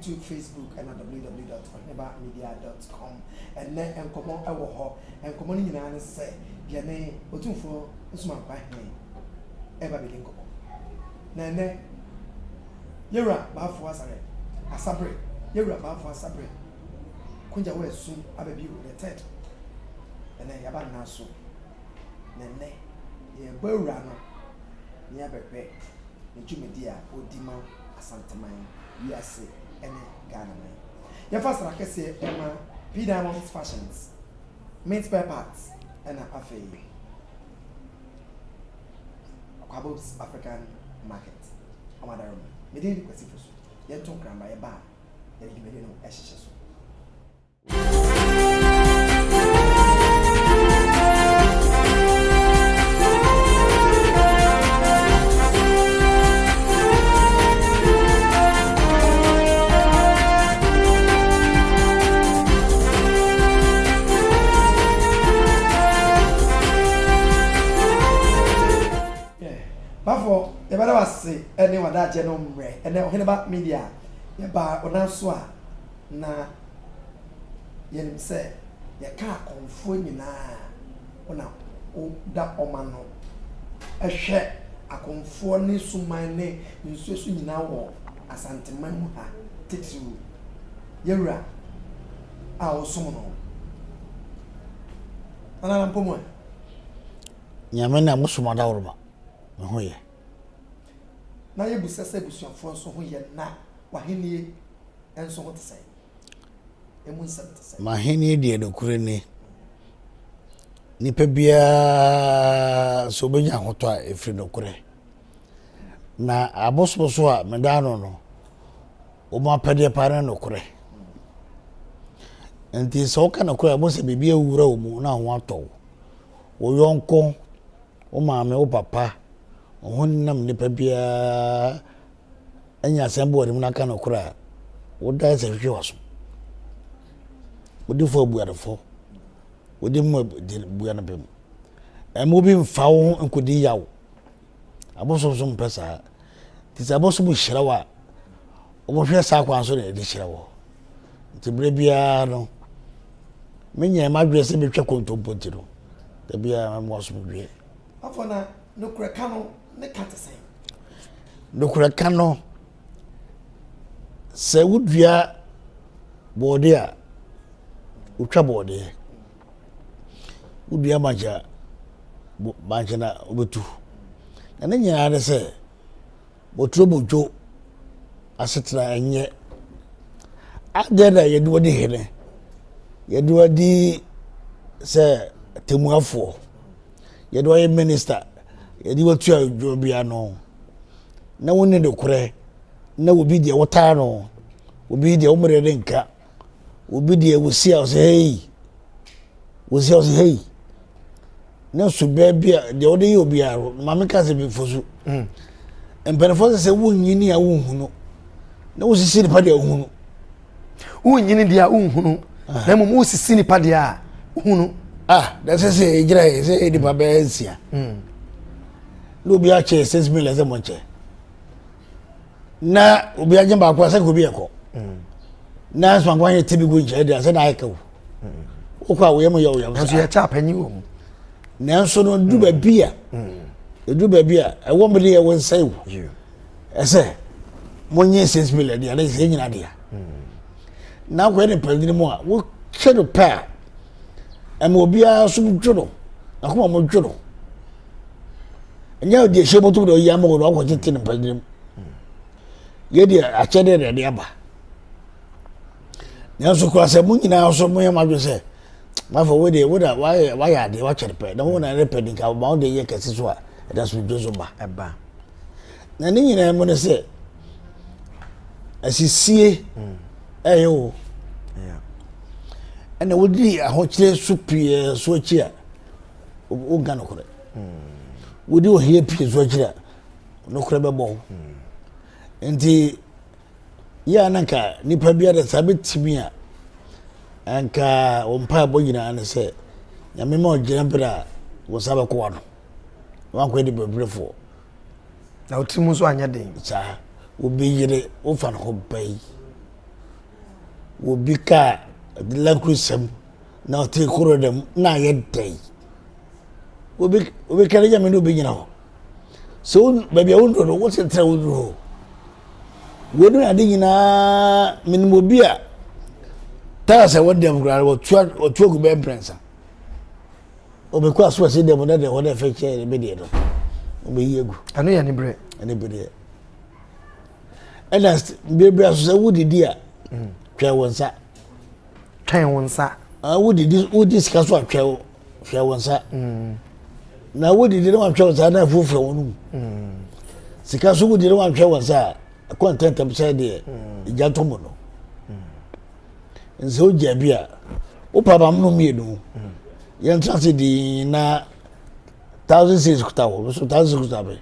YouTube, Facebook ɛna www.ɔhenebamedia.com. Ɛnnɛ nkɔmmɔ wɔ hɔ. Nkɔmmɔ no nyinaa ne sɛ yɛne Otumfoɔ Nsumankwa Hene ɛreba abɛdi nkɔmmɔ. Na ɛnnɛ Yɛwura Baafoɔ Asare, Asabere, Yɛwura Baafoɔ Asabere, Kogya wɔ Asum aba bio, the third. Ɛnnɛ yɛaba nna so. Na ɛnnɛ yɛrebɔ awura no na yɛabɛhwɛ ne dwumadi a ɔdi ma Asanteman, wiase ne Ghanaman. Yɛmfa asra kɛseɛ ma P Diamonds Fashions, Mint Spare Parts ɛna afei Kwabob's African Market. Ɔmo adaroma. Me din de Kwasi Fosu. Yɛnto nkramba yɛba a yɛde dwumadi no ɛhyehyɛ so. Bafo, yɛbɛda wo ase ne w'adagyeɛ no mmerɛ. Ɛnɛ Ɔheneba Media, yɛbaa wo nan so a, na yɛnim sɛ yɛka akɔmfoɔ nyinaa a, wo na woda wɔn ano hwɛ akɔmfoɔ ne suman ne nsuo so nyinaa wɔ Asanteman mu ha titiriw, yɛn wura a wosom no. Nana Mpɔmu ɛ? Nyame na mo som adaworoma, me ho yɛ. Na yɛbisa sɛ abusuafoɔ nso ho yɛ na w'ahennie nso ho te sɛn? Emu nsɛm te sɛn? M'ahennie deɛ nokorɛ ni, nipa biara sɛ ɔbɛnya ahotɔ a ɛfiri nokorɛ. Na abosom so a meda ano no, wɔn apɛdeɛ paa ne nokorɛ. Nti sɛ woka nokorɛ a, ɛbɔ sɛ biribi awura wo mu na ho atɔ wo. Wo yɔnko, wo maame, wo papa, wo ho nam nipa biara anya asɛm bi wɔ ne mu na aka nokorɛ a, woda sɛ hwehwɛ w'aso. Wodi fɔ bua no fɔ. Wodi mu bua no bem. Ɛma obi mfa wo ho nkɔdi yaw. Abosom nso mpɛ saa. Nti sɛ abosom hyira wo a, wɔhwɛ saa kwan so na ɛde hyira wɔ. Nti berɛ biara no, menyɛ m'adwene sɛ metwa kontompo nti no, da biara mɛmo asomdwoeɛ. Afɔ na nokorɛ ka no ne ka te sɛn? Nokorɛ ka no, sɛ wodua bɔɔde a, wotwa bɔɔdeɛ. Wodua bankye a, bankye na wobɛtu. Na ne nyinaa ne sɛ, bɔturo bɔdwo asetena ɛnyɛ. Adɛn na yɛde wadi hene? Yɛde wadi sɛ temuafoɔ. Yɛde wayɛ minista. Yɛde watua adwuma bi ano. Na wonni nokorɛ. Na obi deɛ wotaa no. Obi deɛ wo mmerɛ ne nka. Obi deɛ wosi a ɔsɛ hei. Wosi a ɔsɛ hei. Ne so bɛɛ bi a deɛ ɔde yɛ obiara no maame ka sɛ bi fo so. Mm. Mpanimfoɔ sɛ sɛ wonyini a wonhunu na wosisi nipa deɛ wohunu. Wonyini deɛ a wonhunu ah. na mmom wosisi nipa deɛ a wohunu. Ah, na sɛ sɛ ɛgyina yɛ sɛ nipa bɛyɛ nsia. Mm. Na obi akyɛ 6 million sɛ mo nkyɛ. Na obi agye baako a sɛ obi ɛkɔ na nso akɔ ayɛ tibi gu nkyɛn deɛ sɛ na ayɛ kaw wokɔ a woyɛ mu yɛ woyɛ nso yɛ kyɛ apanyin wɔ mu nanso no du baabi a edu baabi a ɛwɔ mu de yɛ wɔn nsa ewu ɛsɛ mo nye 6 million deɛ ɛsɛ yɛ nyina deɛ na akɔ yɛ ne panyin mu a wokyɛ no pɛ a ɛma obiara so dwo no akoma mo dwo no. Ɛnyɛ deɛ ɛhyɛ bɔtɔ mu na ɔyi ama wɔn akɔ tete ne mpanyin mu. Yɛ deɛ akyɛdeɛ na ɛde aba. Nanso kura sɛ mo nyinaa nso mo yɛ mo adwene sɛ mafa wo deɛ wo na wayɛ wayɛ adeɛ wakyɛ no pɛ na wo na ɛde pɛ de nka ma wo deɛ yɛ kɛse so a ɛda so dwo so ba. Ɛba. Na ne nyinaa mu ne sɛ asisie ɛyɛ o. Ɛna wodi ahokyere so pii so akyi a wonka nokorɛ. Wodi ohia pii nso akyiri a, nokorɛ bɛbɔ wo. Nti yɛ a na nka nipa biara saa bɛtumi a nka wɔn mpaebɔ nyinaa ne sɛ Nyame ma ɔgyina berɛ a wo nsa bɛkɔ w'ano na wankɔyɛ de beberefoɔ. Na wo tirim nso anyɛ den. Saa obi yere wofa ne ho ba yi. Obi kaa lankursɛm na ɔte koro dɛm na ayɛ dɛn. Obi obi ka ne nyame ne obi nyina hɔ. Sɛ wo baabi a wonduru no wote tra woduru hɔ. Wɔn ne ade nyinaa menim obi a tara sɛ wɔn dɛm koraa wɔtua wɔtua gu bɛyɛ mprɛnsa. Obɛkɔ aso ɛsɛ dɛm na deɛ wɔn ɛfɛ kyɛ ɛbɛ deɛ no wɔbɛyi agu. Ɛno yɛ ne berɛ. Ɛne berɛ. Ɛna bebree aso sɛ wodidi a twɛn wo nsa. Twɛn wo nsa. Ah, wodidi wodi sika so a twɛn wo hwɛ wo nsa. Na wodidi na wantwɛn wo nsa na afuofua wɔn mu. Sika so wodidi na wantwɛn wo nsa a ɛkɔ ntɛntɛm sɛ deɛ egya tɔ mu no. Nsɛ wogya bi a wopa ma mono mmienu yɛntra ase dii na 1006 kuta wo so 1006 kuta me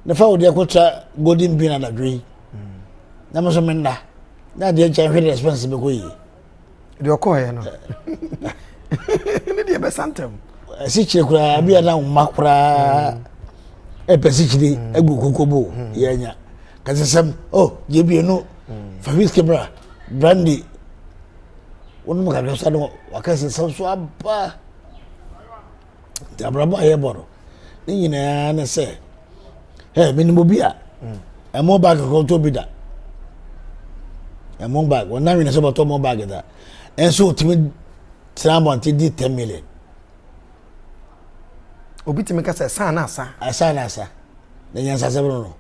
ne fa wo deɛ kɔtra golden bean anadwo yi na me nso menna na adeɛ nkyɛn hwɛ de expense bɛkɔ yie. Deɛ ɔkɔɔyɛ no ne deɛ bɛsa ntɛm. Asikyire koraa bi a na mma koraa ɛpɛ sikyire agu koko bo yɛanya kasɛsɛm oh gye bienu fa whisky bra brandy wonom kakra so no wakasɛsɛm so aba nti abrabɔ a yɛbɔ no ne nyinaa ne sɛ ɛ menim obi a ɛmo bag kɔtɔ bi da ɛmo bag wɔn nan sɛ bɔtɔ ɛmo bag da ɛnso otumi tena abɔnten di 10 million. Obi tumi ka sɛ ɛsan na asa. Ɛsan na asa na nyansasɛm no no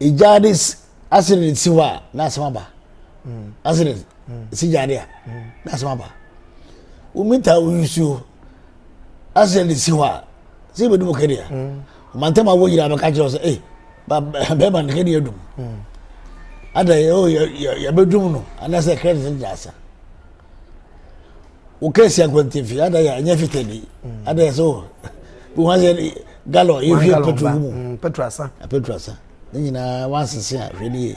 egya de accident si hɔ a na asɛm aba accident si gyaade a na asɛm aba wo mita wo nsuo accident si hɔ a sɛ yɛbɛdum kɛdeɛ ɔmantam a wɔnyina bɛka kyerɛ sɛ ei bɛrima no kɛdeɛ adum ada yɛbɛdum no anaasɛ credit no da asa wo kɛsi akwantifi ada yɛ ɛnyɛ fitani ada yɛ sɛ o bi wɔn sɛ galɔ yɛhwie petrol gu mu petrol asa petrol asa ne nyinaa wansese a hwɛ ne yie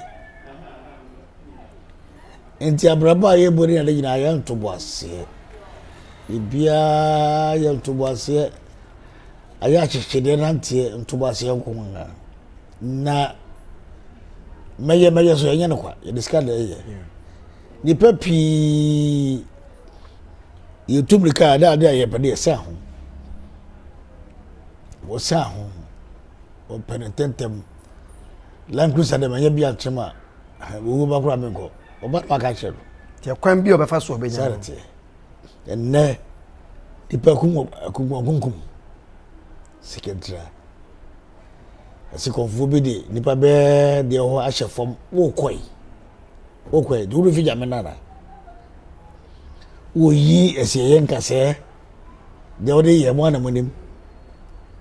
Nti abrabɔ a yɛbɔ ne ade nyinaa yɛ ntoboaseɛ. Biribiara yɛ ntoboaseɛ. Ayɛ akyekyedeɛ nanteɛ ntoboaseɛ nko ara. Na mɛyɛ mɛyɛ so ɛnyɛ no kwa yɛde sika na ɛyɛ. Nipa pii yɛtu mmirika a na ade a yɛpɛ de yɛsɛ ho. Wɔsɛ ho. Wɔpɛ no ntɛntɛm. Land Cruiser dɛ manyɛ bi ankyerɛ mu a Owu ba koraa menkɔ. Ɔba na waka kyerɛ no. Nti kwan bi a ɔbɛfa so ɔbɛnya. Saa na teɛ. Ɛnnɛ nipa kum akunkum sikantira. Asikɔfoɔ bi de nipa bɛɛ deɛ hɔ ahyɛ fam wokɔe. Wokɔe de wode fi gyame nana. Woyi asieyɛ nkasɛɛ deɛ wode yɛ mo ana mo nim.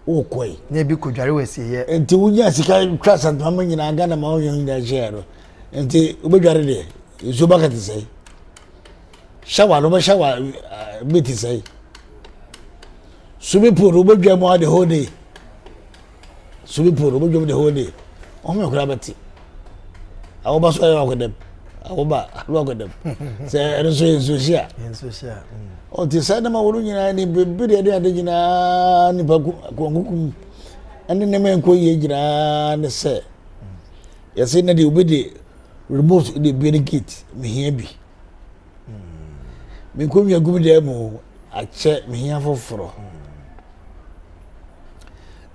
Wokɔe. Na ebi kɔdware wɔ asieeɛ. Nti wonya sika twa Asantehama nyinaa Ghana ma wonya nyinaa hyɛɛ no. Nti wobɛdware deɛ nsuo bucket sɛe. Shower no wobɛshower eh, bi te sɛe. Swimming pool no wobɛdwa mu the whole day. Swimming pool no wobɛdwa mu the whole day. Ɔhome koraa bɛte. Awoba so ayɛ wakɔdam. Awoba ano wakɔdam. Sɛ ɛno nso yɛ nsuo hyia. Nsuo hyia. Ɔte saa nneɛma wɔn nyinaa ni bebree ɛde ade nyinaa nipa kɔnkukum ɛne nneɛma nkɔ yie nyinaa ne sɛ yɛsɛ ne deɛ obi de remote de bue ne gate mehia bi. Me nkonnwa gu me dan mu akyɛ mehia foforɔ.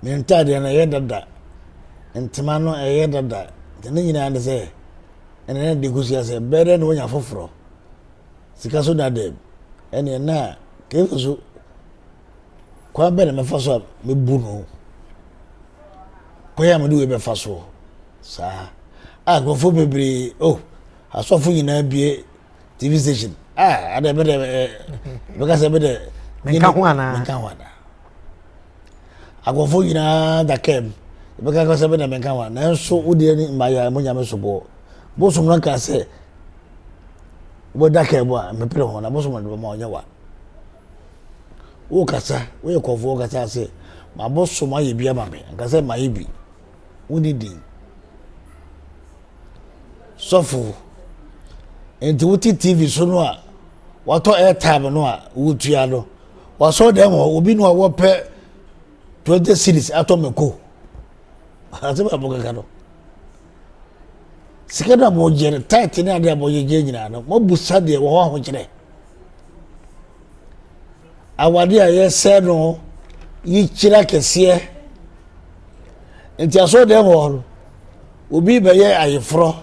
Me ntaadeɛ no ɛyɛ dada, ntoma no ɛyɛ dada. Nti ne nyinaa ne sɛ ɛna ne de kosua sɛ bɛyɛ dɛ na wonya foforɔ. Sika so da dɛm. Ɛneɛ na keefu so kwan bɛn na mɛfa so a mɛbu no kwan a mede wei bɛfa so saa a nkurɔfoɔ bebree oh asɔfo nyinaa bie tv station ah adɛ bɛ dɛ ɛ bɛka sɛ bɛ dɛ menka ho anaa menka ho anaa akɔfo nyinaa da kɛm bɛka sɛ bɛ dɛ menka ho anaa nanso wodeɛ ne mmayɛ mo nyame soboɔ bosom no ka sɛ wobɛda kɛm a mepere ho na bosom no de bɛma ɔnyɛ wa wokasa woyɛ kɔfoɔ wokasa sɛ mabosom ayɛ bi ama me nka sɛ mayɛ bi wonni din Sɔfo, nti wote TV so no a watɔ airtime no a wotua no wasɔ dɛm hɔ obi no a wɔpɛ 20 series atɔ mako asɛm a mokeka no. Sika no a mogye no, tithe ne adeɛ a mogyegye nyinaa no, moabusa deɛ wɔ hɔ ahokyerɛ. Awadeɛ a yɛsɛ no yi kyerɛ akɛseɛ. Nti asɔredan mu hɔ no, obi bɛyɛ ayeforɔ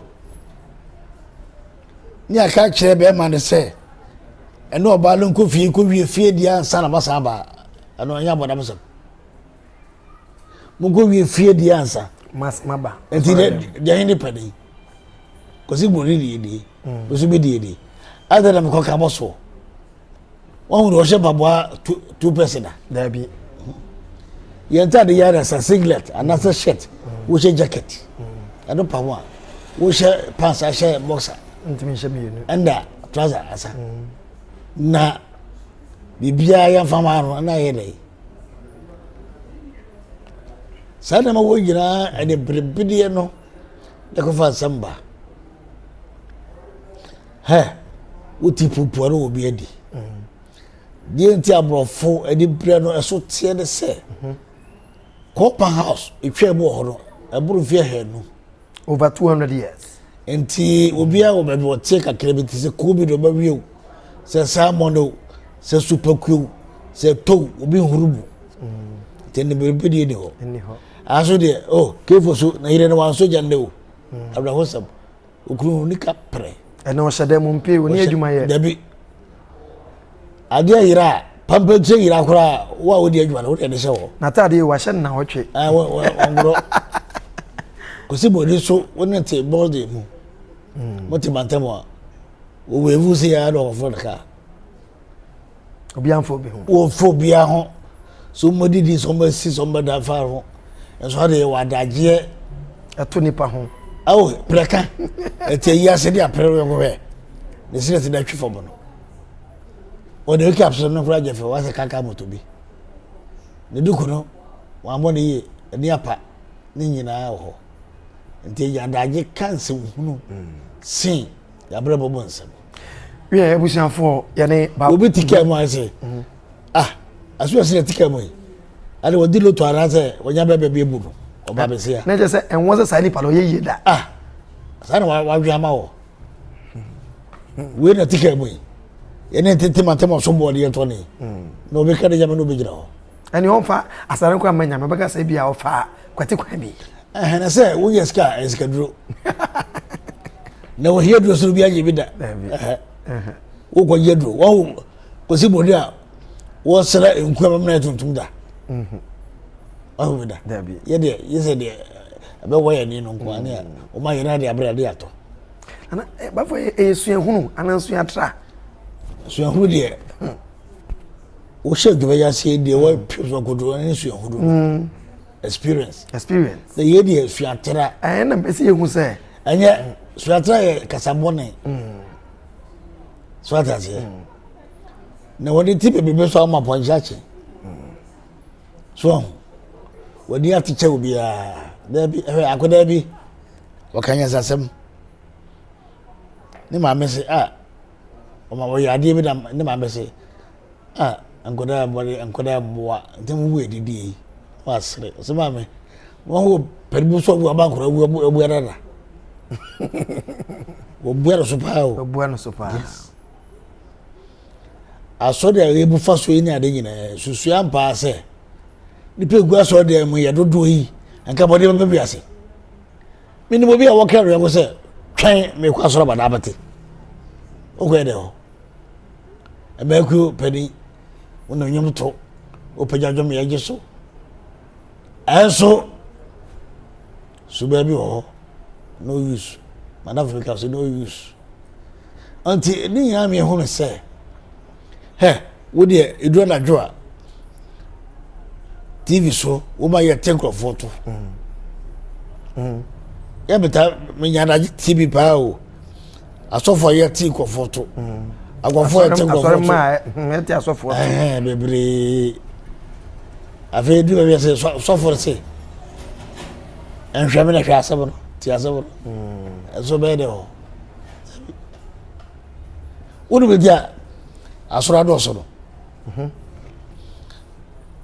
ne aka kyerɛ bɛrima no sɛ ɛne ɔbaa no nkɔ fie nkɔwie fie deɛ ansa na basan aba ɛno ɛnyɛ abɔdamsɛm. Monkɔ wie fie deɛ ansa. Maba. Nti deɛ ɛhe ne pɛ de kɔsi buroni deɛ die nso bi deɛ die adɛ na mekɔ ka bɔ soɔ wɔn hu ɔhyɛ mpaboa two person a. Daabi. Yɛn ntaade yɛ anasa singlet anaasɛ shirt wohyɛ jacket ɛno pa ho a wohyɛ pants ahyɛ boxer. Ntumi nhyɛ mmienu. Ɛnna trouser asa na biribiara yɛn fa ma no ɛna yɛ dɛ. Saa nneɛma wɔ nyinaa ɛde berebedeɛ no na ɛkɔfa nsɛm ba. Hɛ, wote puapua no wɔ bi adi. Deɛ nti aborɔfo ani berɛ no ɛso teɛ ne sɛ, Copper House etwa mu wɔ hɔ no, ɛboro mfeɛ 200. Over 200 years. Nti obiara wɔ baabi ɔteɛ kakra bi te sɛ kuo bi na ɔbɛwie o, sɛ salmon o, sɛ supakuo o, sɛ tow obi nhuru mu. Nti ne biribi deɛ ni hɔ. Aso deɛ o oh, kefo so na yere no wanso gya nnɛ o. Awerɛhosɛm. Okunu ni ka prɛ. Ɛna ɔhyɛ dɛ mu mpee oni adwuma yɛ. Dabi. Adeɛ yera a pampɛnkyɛ yera koraa wo a wodi adwuma no wode ɛde hyɛ hɔ. N'ataade yi wahyɛ no nnawɔtwe. Ɛɛ wɔ wɔ wɔnworɔ. Kwasi Bɔdi so wo ne te bɔɔde mu. Mo te mantam a wɔwɔ evu se ya na wɔforo ne kaa. Obiara mfa obi ho. Wɔmfa obiara ho. So wɔdidi so wɔasi so wɔbɛda fa ho. Nso ha deɛ wɔ adagyeɛ. Ɛto nipa ho. Awo prɛka. Ɛte ayi ase de apere yɔnko hwɛ. Ne srɛ ti da twi fam no. Wɔde wake up so no koraa gyɛ fɛ wɔasɛ kaka moto bi. Ne duku no wɔammɔ ne yie ani apa ne nyinaa wɔ hɔ. Nti ɛyɛ adagye ka nsɛmhunu sen yɛabrɛ bɔ nsɛm. Wiɛ abusuafoɔ yɛne ba. Obi ti kaa mu ayɛ sɛ ah aso ɛsɛ ti kaa mu yi ade wɔdi loto anaasɛ wɔnya bɛbɛ bi ebu no ɔba bɛsi ya. Ne kyerɛ sɛ ɛnwɔ sɛ saa nipa no ɔyɛ yie da. Ah saa na wadwe ama wɔ wei na ti kaa mu yi yɛne tete ma tɛm ɔso boɔ de yɛtɔ ne na obi ka de nyame na obi gyina hɔ. Ɛne ɔmfa asare nkora ma nyame ɔbɛka sɛ bi a ɔfa kwati kwan bi. Ɛhɛn na sɛ woyɛ sika a ɛyɛ sikaduro na wɔhia duro so bi agye bi da wokɔ gye duro wɔn kɔsi bɔdi a wɔsrɛ nkua bɛm na yɛ tuntum da wɔn bi da yɛ deɛ yɛ sɛ deɛ ɛbɛwɔ yɛ ni no nko ani a wɔn ayɛ na de abere ade atɔ. Ana bafo ɛyɛ suahunu anaa suatra. Suahunu deɛ wohyɛ adwuma yi aseɛ deɛ wɔpɛ so akoto ne suahunu. Experience. Experience. Na yɛ deɛ suatra. Ɛyɛ na mpɛ sɛ yɛhu sɛ. Ɛnyɛ suatra yɛ kasa bɔne. So ate aseɛ. Na wɔde ti bebrebe so ama pɔnkye akye. So ahu. Wɔde atekyɛ obiara. Daabi ɛhwɛ akwadaa bi wɔka nyansasɛm. Ne maame se a ɔma wɔyɛ adeɛ bi na ne maame se Ah, nkwadaa bɔne, nkwadaa mmoa, nti mo bu adidi yi, wasere. Ɔsɛ maame, wɔn wɔ pɛri bi so abu aba nkwadaa abu abu abu adada. Wɔbua no so paa o. Wɔbua no so paa. Yes. Asɔre a yɛbu fa so yi ne ade nyinaa, susua mpaa sɛ, nipa egu asɔre deɛ mu yɛ dodoɔ yi, nka bɔde bɛbɛ bi ase. Menim obi a wɔka awia sɛ, twɛn mekɔ asɔre aba na abɛte. Wokɔyɛ dɛ hɔ. Ɛbɛkuo panin, wo na nnwom to, wopagya dwom yɛgye so. Ɛnso, suban bi wɔ hɔ, no use. Madamfo bi ka so no use. Nti ne nyinaa mi ehunu sɛ, hɛ, wo deɛ edu anadwo a, TV so, woma yɛte nkurɔfoɔ to. Yɛ meta menya anadwo TV paa o. Asɔfoɔ yɛte nkurɔfoɔ to. Akɔfoɔ yɛte nkurɔfoɔ to. Asɔre yɛte asɔfoɔ to. Ɛhɛn bebree. Afei edu baabi sɛ sɔfoɔ no se nhwɛ me na hwɛ asɛm no te asɛm no. Ɛso bɛyɛ dɛ hɔ. Wode bɛdi a asɔre adɔɔso no.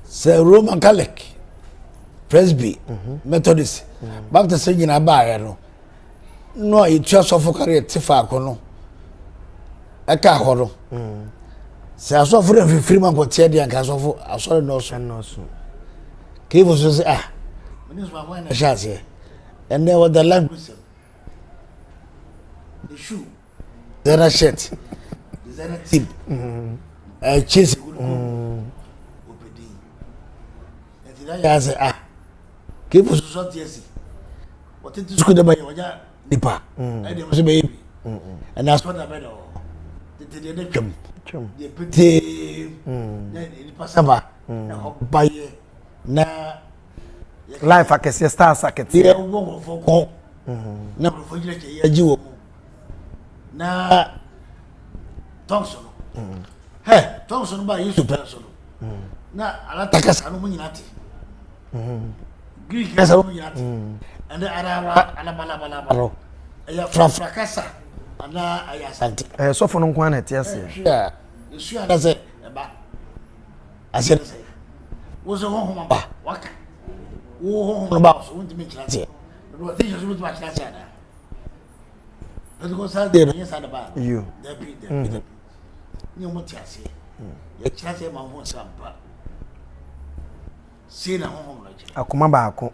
Sɛ Roman Catholic, Presby, Methodist, Baptist nyinaa baeɛ no. no a yɛtua sɔfo ka no yɛte faako no ɛka hɔ no mm. sɛ asɔfo no mfifiri ma nkɔteɛ deɛ anka asɔfo asɔre nnɔɔso keefo so sɛ ah mene soma na ɛhyɛ aseɛ ɛnɛ wɔda language ne shoe designer shirt designer tip ɛɛ chase ɔpɛ din nti na yɛ asɛ ah keefo so sɔ teɛ si wɔtete sukuu dɛ bɛyɛ wɔnya nipa ɛdeɛ mo so bɛyɛ bi ɛna asɔ da bɛ da hɔ tete deɛ ne twam deɛ petee na nipa saba ɛhɔ ba yɛ na life akɛseɛ stars akɛseɛ yɛ wɔ nkurɔfoɔ kɔn na nkurɔfoɔ gyina kyɛ yɛ agye wɔ mu na tɔnso no hɛ tɔnso no ba yesu pɛn so no na alata kasa no mu nyinaa te greek kasa no mu nyinaa te ɛnɛ arara alabalabalaba no ɛyɛ frafra kasa anaa ɛyɛ asante. Ɛyɛ sɔfo no nko ara na ɛte aseɛ. Ɛhwɛ esua na sɛ ɛba aseɛ no sɛ wo sɛ honhom aba waka wo honhom no ba so wontumi nkyerɛ aseɛ na wɔte hyɛ so wobɛtumi akyerɛ aseɛ anaa. Pentecostal deɛ no nyɛ saa na ba. Iyo. Dabi dabi dabi. Ne wɔn te aseɛ. Yɛkyerɛ aseɛ ma ho nsa mpa. Sei na honhom no kyerɛ. Akoma baako,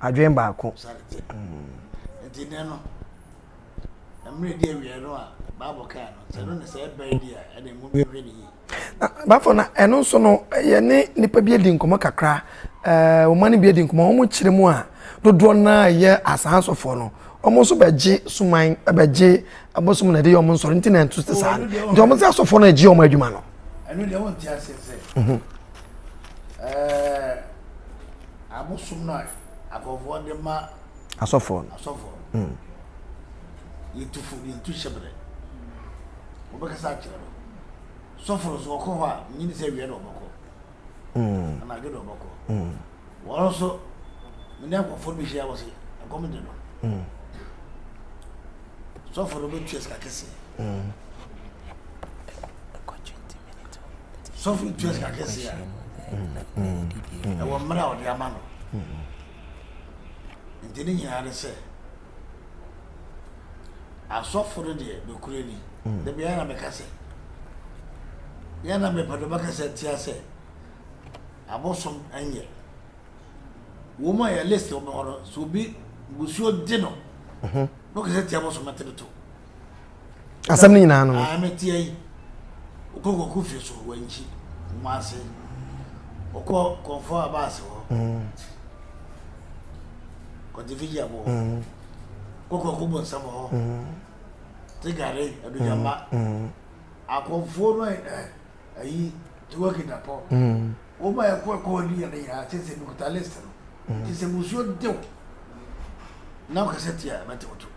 adwene baako. Saa na teɛ. Nti nnɛ no, mmerɛ di awieɛ no a Bible kaa no, sɛ ɛno na sɛ ɛbɛn di a, ɛna emu hwɛ ne yie. Bafo na ɛno nso no yɛne nnipa bi adi nkɔmmɔ kakra ɛɛ wɔn ne bi adi nkɔmmɔ wɔn kyerɛ mu a dodoɔ no ara yɛ asaa asɔfoɔ no wɔn nso bɛgye suman bɛgye abosom na ɛde yɛ wɔn nsɔre nti na ɛnto te saa no nti wɔn sɛ asɔfoɔ no agye wɔn adwuma no. Ɛno deɛ wɔn ti aseɛ sɛ mhm. ɛɛ abosom no a akɔfoɔ de ma asɔfoɔ no asɔfoɔ no mm. yɛtu fo yɛntu hyɛbrɛ wɔbɛkasa akyerɛ no. Sɔfo no so ɔkɔ hɔ a, menye no sɛ awia na ɔbɛkɔ. Mm. Anadwo na ɔbɛkɔ. Mm. Wɔn nso, me ne akɔfo no bi hyia wɔ se ɛkɔm de no. Mm. Sɔfo no bɛtua sika kɛseɛ. Mm. Sɔfo no tua sika kɛseɛ a, mm. ɛwɔ mmerɛ a ɔde ama no. Mm. Nti ne nyinaa ne sɛ, Asɔfo no deɛ, nokorɛ ni, da biara na meka sɛ, yɛ na mepɛ no bɛkasa tia sɛ, abosom nyɛ. Wɔn a yɛ list wɔn hɔ no, sɛ obi busuo di no, mhm. na ɔkasa tia abosom mɛte no to. Asɛm no nyinaa no. Ah, mɛte ayi. Ɔkɔ kɔkɔ fie so, wankyi, wɔn ase. Ɔkɔ kɔnfɔ abaase hɔ. Mm. Kɔntifi abo. Mm. Kɔkɔ kɔ bonsam hɔ. Tigare, Adugyama. Akɔmfoɔ no ayi tiwa kidapɔ. Wɔn a ɛkɔ ɛkɔ ni yɛn nyinaa kyɛ sɛ mekuta list no. Nti sɛ musuo dew na ɔkasa tia mɛte woto.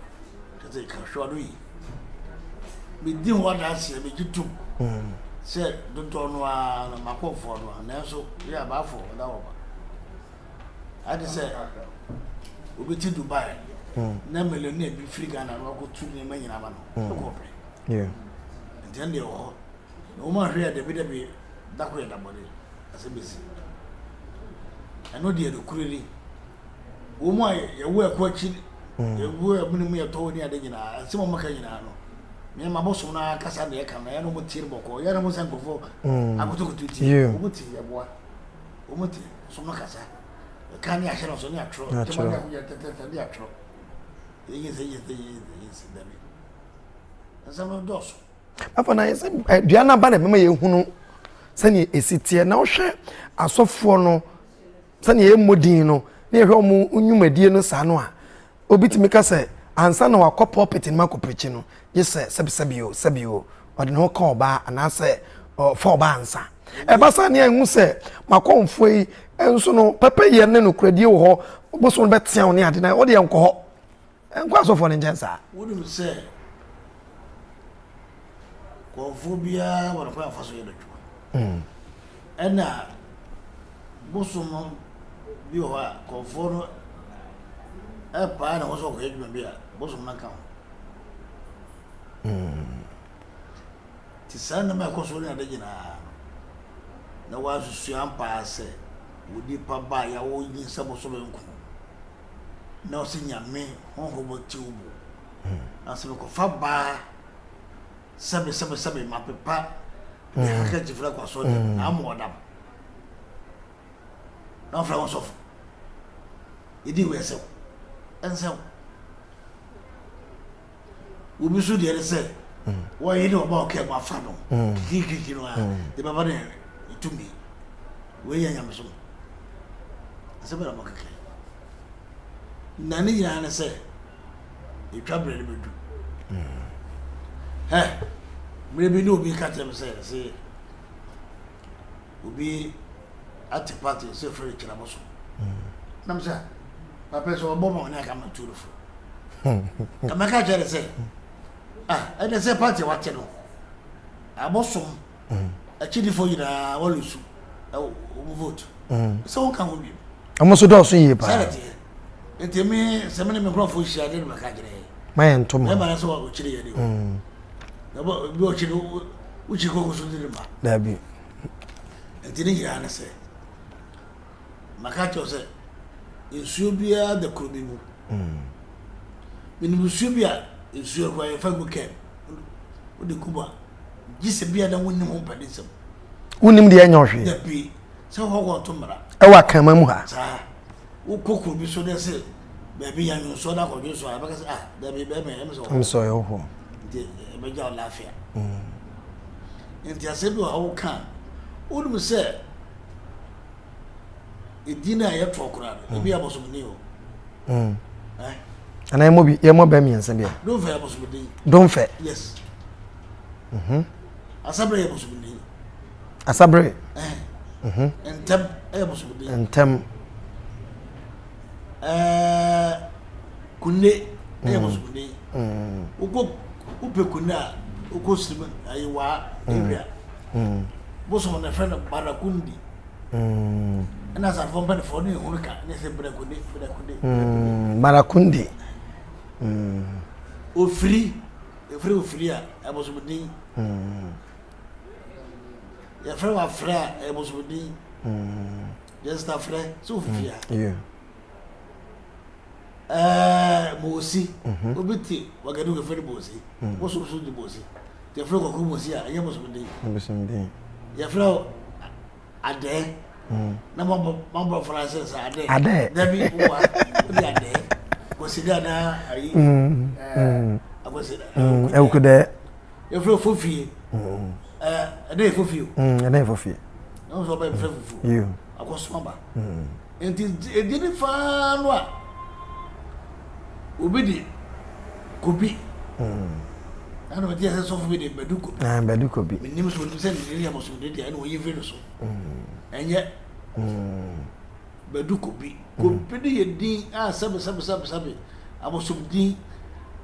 Kyɛ sɛ ka hwɛ ɔno yi. Medi ho adanseɛ megye tom sɛ dodoɔ no ara no makɔmfoɔ no a nanso yɛ abaafo ɔda wɔ ba. Ade sɛ obi te Dubai na millionaire bi firi Ghana na wakɔtu nneɛma nyinaa ma no hmm. ɛkɔ pɛ nti ɛno deɛ wɔ hɔ na wɔn ahwɛ yɛ dabi dabi dako yɛ dabɔde asɛm bɛsi ɛno deɛ nokorɛ ni wɔn a yɛwɔ ɛkɔ akyi hmm. yɛwɔ ɛmene mu yɛtɔ wɔ ne ade nyinaa nsɛm a wɔka nyinaa no mmarima bosom no akasa deɛ ɛka no ɛyɛ no wɔn tie no bɔkɔɔ yɛ no wɔn sɛ nkurɔfoɔ hmm. akotokoto tie wɔn tie yɛboa Wɔn te som no kasa. Ɛka ne ahyɛ no so ne atwerɛ. Tema ne akonya tɛtɛtɛ ne atwerɛ. Yɛnyɛ sɛ yɛ sɛ yɛ sɛ yɛ sɛ dabi. Nsɛm no dɔɔso. Afɔ na yɛsɛ eh, dua no aba na ɛbɛma yɛhunu sɛnea ɛsi teɛ na wohwɛ asɔfoɔ no sɛnea yɛmmɔ din no na yɛhwɛ wɔn nnwumadie no saa no a Obi tumi ka sɛ ansa na wakɔ pulpit no mu akɔprikyi no, gye sɛ sɛbisɛbi o, sɛbi o, ɔde ne ho ka ɔbaa anaasɛ ɔfa ɔbaa ansa. Ɛba saa ne yɛhu sɛ makɔmfoɔ yi nso no, pɛpɛyɛ ne nokorɛdie wɔ hɔ, bosom no bɛtea wo ne ade na wo deɛ nkɔ hɔ, nkɔ asɔfoɔ no nkyɛn saa. Wonim sɛ kɔmfoɔ biara wɔ ne kwan a ɔfa so yɛ n'adwuma. Mm. Ɛna bosom no bi wɔ hɔ a kɔmfoɔ no ɛpaa ne ho sɛ ɔkɔyɛ adwuma bi a bosom no nka ho. Mm. Nti saa nneɛma a ɛkɔ so ne ade nyinaa no na wɔasusu ampaa sɛ onipa ba a yɛawo nyinsɛ bosome nko na ɔsɛ nyame honhom te wo mu. Na sɛ mekɔfa baa sɛbe sɛbe sɛbe mapepa me handkerchief no akɔ asɔre dɛm na ama ɔdam. Na ɔfrɛ wo sɔfo. Yɛdi wei ɛsɛw. Ɛnsɛw. Obi nso deɛ ne sɛ wɔyɛ ne ɔba ɔkɛ mu afa no kikikiki no a de bɛba ne tumi. Wei yɛ nyamesom. Asɛm bɛn na mokeka yi? Na ne nyinaa ne sɛ ɛtwa berɛ no bɛdu. Hɛ, mmerɛ bi ne obi ka kyerɛ me sɛ sɛ obi ate party sɛ frɛ no kyerɛ bosom. Nam sɛ papa sɛ ɔbɔ ma ɔne aka ma tu no fo. Ka mɛka kyerɛ ne sɛ ah ɛnɛ sɛ party wate no abosom akyidifo nyinaa wɔlusu wɔn vote sɛ wɔn ka ho bi. Wɔn nso dɔɔso yie paa. Sɛ ɛteɛ nti mi sɛ mi ne mi nkurɔfoɔ hyia de na mɛka kyerɛ yɛ. Ma yɛn nto ma. Ɛma na sɛ ɔkyerɛ yɛ de o. Na bɔ bi ɔkyerɛ wokyi koko so de ne ma. Dabi. Nti ne nyinaa ne sɛ maka kyerɛ sɛ nsuo biara da kuro bi mu. Menim nsuo bi a nsuo koraa yɛfa gu kɛm wode gu mu a gye sɛ bia na wonnim ho mpaninsɛm. Wonnim deɛ ɛnyɛ ɔhwee. Dabi sɛ hɔ kɔto mmara. Ɛwɔ akanman mu ha. Saa wokɔ kuro bi so dɛ sɛ baabi yɛ nwonsoɔ na akɔdwe so a ɛbɛka sɛ ah dabi bɛrima ɛm sɛ ɔhɔ. Sɛ ɔyɛ hɔ. Nti ɛbɛgya wo laafia. Nti asɛm bi wɔ hɔ woka a wonim sɛ edin a yɛtoɔ koraa no ebi yɛ abosomni o. Eh? Ana yɛmmɔ bi yɛmmɔ bɛɛ mmiɛnsa bi a. Domfɛ yɛ abosomni. Domfɛ. Yes. Mhm. Asabrɛ yɛ abosomni. Asabrɛ. Eh. Mhm. Ntɛm yɛ abosomni. Ntɛm. Ɛɛ kunne yɛ abosomni. Wokɔ wopɛ kunne a wokɔ sirim ayiwa area. Bosom na ɛfrɛ no Barakundi. Ɛna asafoɔ mpanimfoɔ ne ehunu ka ne sɛ Barakundi Barakundi. Barakundi. Ofiri efiri ofiri a abosomdin. Yɛfrɛ wɔ afrɛ a abosomdin. Yɛsɛ afrɛ sɛ ofifi a. Ɛɛ Mosi obi te Wagadugu efrɛ no Mosi. Bosom so di Mosi. Yɛfrɛ kɔkɔ Mosi a ɛnyɛ bosomdin. Bosomdin. Yɛfrɛ adɛɛ. Na mabɔ France sɛ adɛɛ. Adɛɛ. Dabi wa wode adɛɛ. Kwasi dɛ anaa ayi. Ɛɛ akwasi. Awukudɛ. Yɛfrɛ fofie. Ɛɛ ɛdɛ yɛ fofie o. Ɛdɛ yɛ fofie. Na wɔn sɛ ɔbɛ fɛ fufuo. Akɔsoma ba. Nti edi ne faa no a obi de kobi. Ɛna ɔte sɛ sɔfo bi de bɛdu kobi. Ɛn bɛdu kobi. Menim so onim sɛ ne yɛ abosom de deɛ ɛna oyi firi no so. Ɛnyɛ bɛdu kobi. Kobi de yɛ din a sɛbe sɛbe sɛbe sɛbe abosom din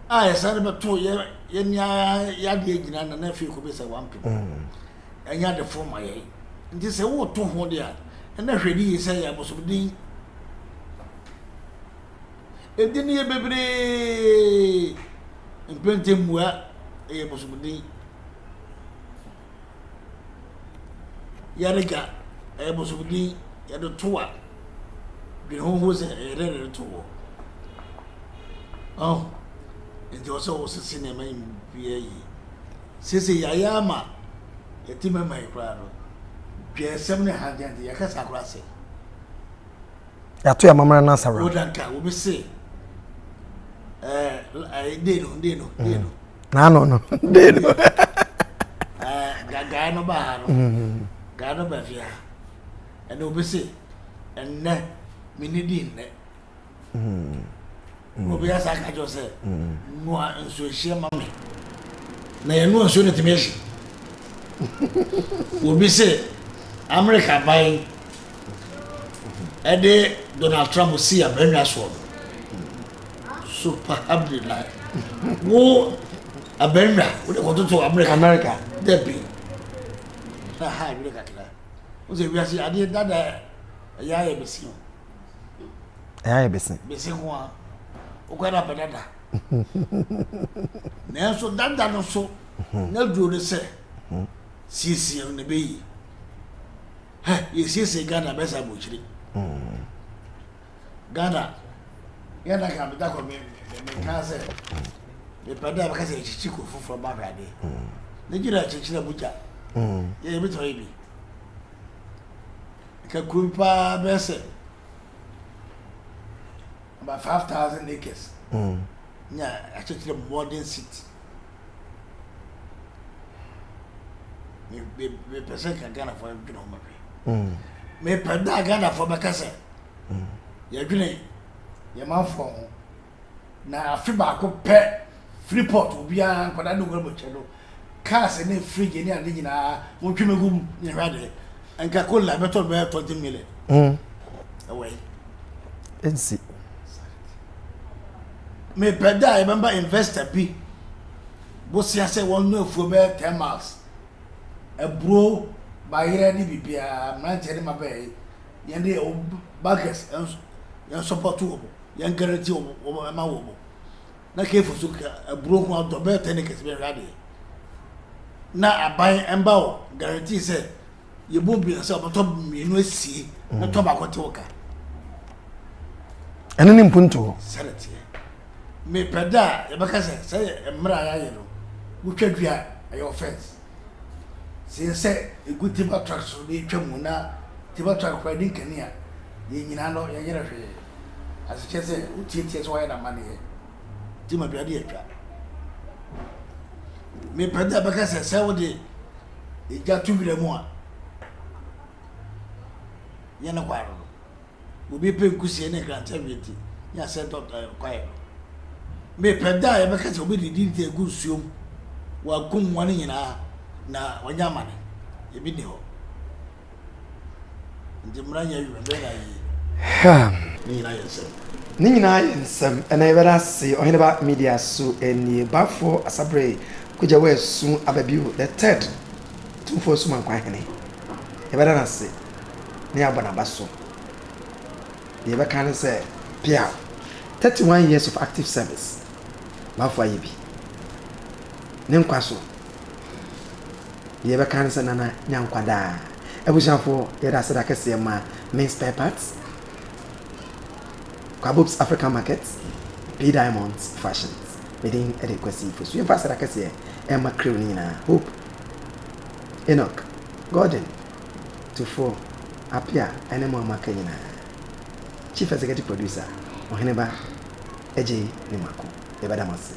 a yɛsan de bɛto yɛ yɛ nea yadeɛ gyina na na afei kobi sɛ wampem. Ɛnyɛ adefo ma yɛn. Nti sɛ woreto ho de a, ɛna hwɛ no yie sɛ ɛyɛ abosom din. Edin no yɛ bebree. Mpɛntɛmmua ɛyɛ abosom din. Yarega ɛyɛ abosom din. Yɛde to a, dwene ho hu sɛ ɛyɛ dɛ na yɛde to hɔ. Ɔho, nti ɔsɛ wosese nneɛma yi biara yie. Seesei yɛayɛ ama yɛte mmarima yi koraa no, dwɛɛsɛm ne hantan nti yɛka saa koraa sɛ. Yɛato yɛn amammerɛ no asawora. Woda nka obi se ɛɛ ɛɛ dee no dee no dee no. N'ano no dee no. Ɛɛ gaa no baa ha no gaa no ba fie ha ɛna obi se ɛnnɛ mene di nnɛ. Na obi asa aka kyerɛ sɛ noa nsuo hyeɛ ma me na yɛnoa nsuo no tumi ahye obi se Amerika aban ɛde Donald Trump si abannwa soɔ no superhamdulillah wo abannwa wode kɔtoto Amerika Amerika dabi na ha adwene kakra wo sɛ wiase adeɛ dada ɛyɛ ayɛ bɛsi o Ɛyɛ ayɛ bese. Bese ho a, wokɔ na pɛ dada. Nanso dada no so na duro ne sɛ siesie no na ɛbɛyi. Hɛ, yɛsiesie Ghana bɛsa abɔkyire. Ghana, yɛn na ka meda kɔ me me me nka sɛ. Mepɛ dɛ bɛka sɛ yɛkyekye kuro foforɔ ba hwɛ adeɛ. Nigeria kyekyere Abuja. Yɛ yɛbɛtumi ayɛ bi. Nka kuro bi paa bɛyɛ sɛ about 5,000 acres. Nya akyekyere modern city. Mepɛ sɛ nka Ghanafoɔ dwene ho bɛhwɛ. Mepɛ dɛ a Ghanafoɔ bɛka sɛ yɛdwene yɛn manfoɔ ho. Na afe baako pɛ Freeport obiara nkwadaa ne nwura mu kyɛ no cars ne fridge ne ade nyinaa montwe me gu mu ne hwɛ adeɛ nka cola bɛtɔ no bɛyɛ 20 million ɛwɔ yi ɛnsi mepɛ da a yɛbɛma investor bi bosea sɛ wɔn no afuo bɛyɛ 10 miles aburo bayerɛ ne biribiara mmeranteɛ ne mmabaa yi yɛn de bankers yɛn support wɔn yɛn guarantee wɔn wɔn ɛma wɔn na kefo so ka aburo ho adɔ bɛyɛ 10 acres bɛhwɛ adeɛ na aban ɛmba wɔ guarantee sɛ yɛbɔ bi sɛ ɔbɛtɔ mmienu asie na tɔ baako te wo ka. Ɛno ne mpuntuo. Sɛde teɛ mepɛ da a yɛbɛka sɛ sɛ mmerɛ a yɛayɛ no wotwa dua a ɛyɛ offense sɛ yɛ sɛ ɛgu timber truck so na yɛtwa mu na timber truck koraa di nkani a yɛn nyinaa no yɛnyerɛ hwee asekyɛ sɛ wotietie sɛ wɔyɛ n'amanneɛ timber dua de atwa. Mepɛ da a bɛka sɛ sɛ wode egya to wira mu a yɛ ne kwae no obi pɛ nkusie ne nkrantɛ wie nti ne asɛ dɔ kwae no. Mepɛ da a yɛbɛka sɛ obi de di nti agu nsuom wakum wɔn nyinaa na wɔnyɛ amane ebi ni hɔ nti mmara nyɛ adwuma bɛyɛ na yie ne nyinaa yɛ nsɛm. Ne nyinaa yɛ nsɛm. Ɛna yɛbɛda ase Ɔheneba Media so nie. Bafoɔ Asabre Kogya Wasu aba bio, the third Tumfoɔ Asumankwa Hene. Yɛbɛda no ase na yɛabɔ n'aba so. Deɛ yɛbɛka ne sɛ piaw. 31 years of active service. Bafoɔ ayɛ bi. Ne nkwa so. Deɛ yɛbɛka ne sɛ Nana nya nkwa daa. Abusuafoɔ, yɛda aseda kɛseɛ ma Main Spare Parts, Kwabob's African Market, P Diamonds Fashions. Me din de Kwasi Fosu. Yɛmfa aseda kɛseɛ ɛma crew no nyinaa. Hope, Enoch, Gordon, Tufo, Apia, ɛne mo a moaka nyinaa. Chief Executive Producer, Ɔheneba Agyei Nimako. Yɛbɛda mo ase.